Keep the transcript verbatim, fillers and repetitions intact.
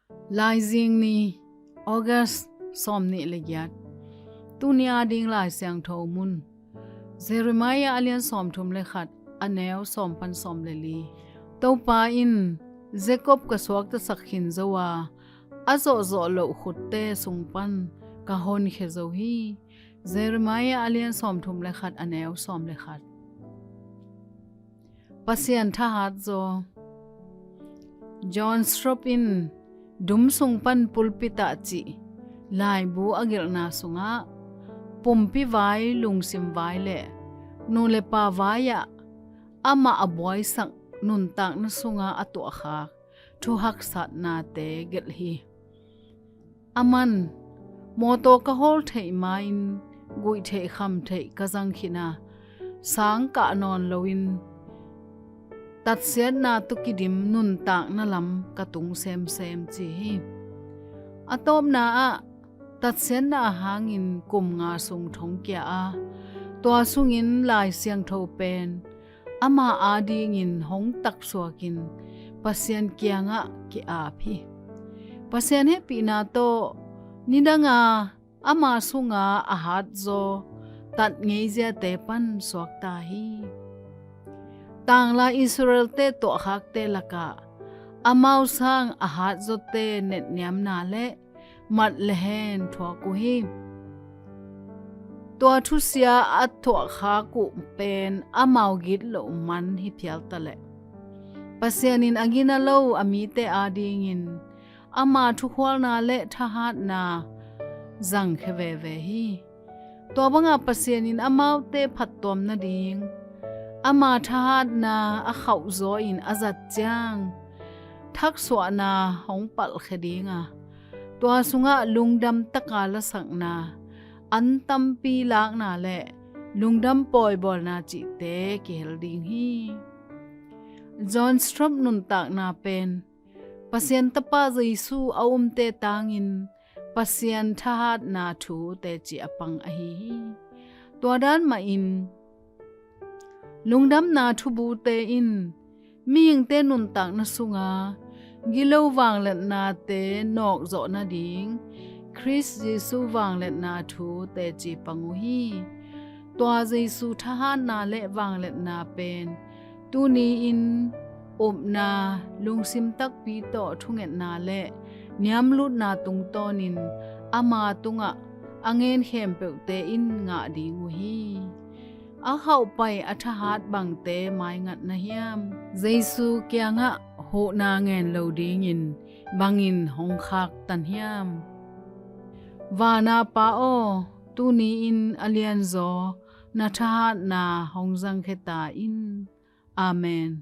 Laizing ni, August sawmnih le giat. Tuni a ding Lai Siangtho mun, Jeremiah a lian sawmthum le khat, a neu sawm pan sawm le li. Topa in, Jacob ka suaktasak khin zo a, a zawhzawh loh khutte sung pan ka honkhia zo hi. Jeremiah a lian sawmthum le khat, a neu sawm le khat. Pasian thahat zaw. John Stroop in Dum Sung Pan Pulpit Ah Cih laibu a gelhna sungah, pumpi vai, lungsim vai le nu le pa vai-ah amah a buaisak nuntakna sunga a tuahkhak thuhaksatnate gelh hi. Aman, mawtaw ka hawl theih ma-in guih theih kham theih ka zang khin a, sang kah nawn loin tatsiatna tawh kidim nuntakna lam ka tung semsem, ci hi. A tawpna ah, tatsiatna hangin kum nga sung thongkia a, tua sungin Lai Siangtho pen ama adingin hong taksuakin Pasian kiangah ki-ap hi. Pasian hehpihna tawh nidanga ama sunga a hatzaw tat ngeiziate pan suakta hi. Tanglai Israelte tuahkhakte lakah amau sang a hatzawte netniamna le mat le hen thuak uh hi. Tua thusia a thuahkhak uh pen amau gitloh man hi phial taleh, Pasian in a gina lo a mite adingin ama thukhualna le thahatna zangkhia veve hi. Tua banga Pasian in amaute phattuam nading ama thahatna a khauhzaw in a zat ciang, thaksuahna hong palhkhia ding a, tua sungah lungdam taka lasakna, an tampi lakna le lungdam pawibawlna cihte kihel ding hi. John Stroop nuntakna pen Pasian Tapa Jesu a umte tangin Pasian thahatna thu teci a pang ahi hi. Tua dan mahin, lungdamna thubute in mihingte nuntakna sunga gilo vangliatnate nawkzawh nading Khrist Jesu vangliatna thu teci pang uh hi. Tua Jesu thahatna le vangliatna pen tuni-in upna, lungsim takpi tawh thungetna le niamlutna tungtawnin ama tungah a ngen khempeuhte in ngah ding uh hi. A khauhpai a thahat bangte maingat na hiam? Jesu kiangah huhna ngen lo dingin bangin hong khaktan hiam? Vana Pa aw, tuni-in a lianzaw na thahatna hong zangkhia ta in. Amen.